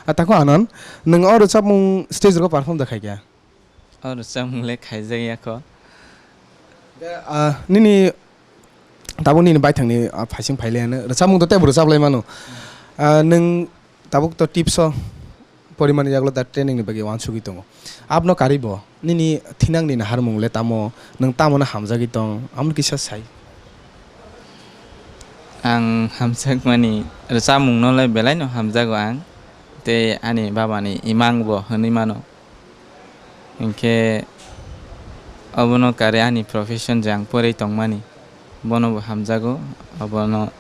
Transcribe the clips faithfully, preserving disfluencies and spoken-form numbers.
Ah, tako Anand, nwng o rwchapmung stage rogo perform da khaikha? O rwchapmung le khaijak ya kho. Ah, nini tabuk nini baithangni, ah, phaising phailaiano rwchapmung to teibo rwchaplai mano. Ah, nwng tabuk to tips o porimani yagulo da training ni bagwi uansugwi tongo. Abno karwi bo nini thinangni naharmung le tamo, nwng tamo no hamjagwi tong, amo kisa sai. Ang hamjakmani rwchapmung no le belai no hamjago ang, tei ani baba ni imang bo hwnwi mano. Hinkhe obono kare ani profession je ang pore tongmani, bono bo hamjago, obono,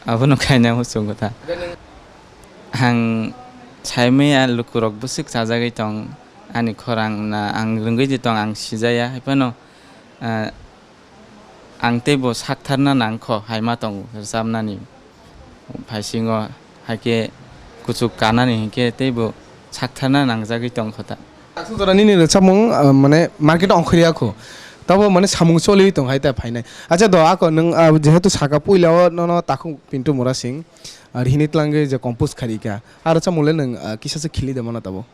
abono khaina muchungo ta. Ang saimaya lukurok bwswk chajagwi tong, ani khorang na ang rwngwi di tong, ang sijaya, haiphano, ah, ang teibo saktharna nangkho, haima tongo rwchapnani phaisingo, haikhe kuchuk kanani hinkhe teibo saktharna nangjagwi tongkho ta. Aswk jora nini rwchapmung, ah, mane market o ongkhorya kho, tabo mane samung choliwi tong hai ta phainai. Acha do ako nwng, ah, jehetu saka puila o nono takhuk Pintu Murasing, ah, rihini tlangwi je compose kharika, aro chamung le nwng, ah, kisa se khili de mano tabo.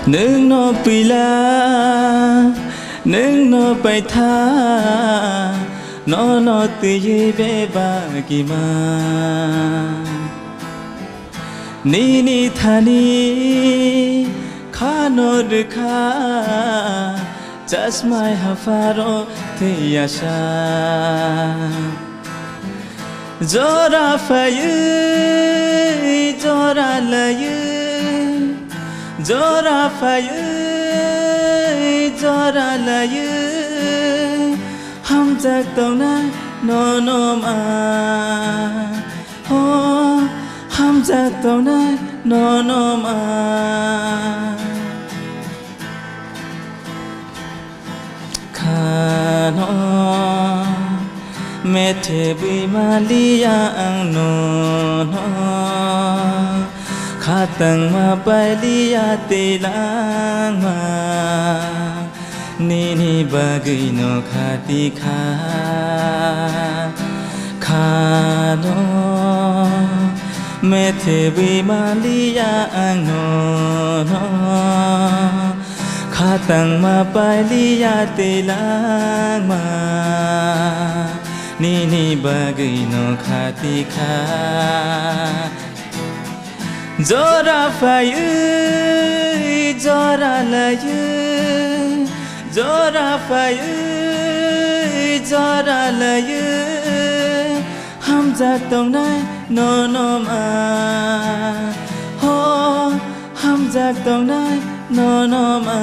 Nwngno pila, nwngno paitha, nono twiwi bebak ima. Nini thani khano rwkha, chasmai hapharo thwi asa. Jora phaiwi, jora laiwi, jora phaiwi, jora laiwi, hamjak tongnai nono ma. Ho, hamjak tongnai nono ma. Khano methebwi maliya ang nono, khatangma pailiya tilangma. Nini bagwino khati kha, khano methebwi maliya ang nono, khatangma pailiya tilangma. Nini bagwino khati kha. Jora phaiwi, jora laiwi, jora phaiwi, jora laiwi, hamjak tongnai nono ma. Ho, hamjak tongnai nono ma.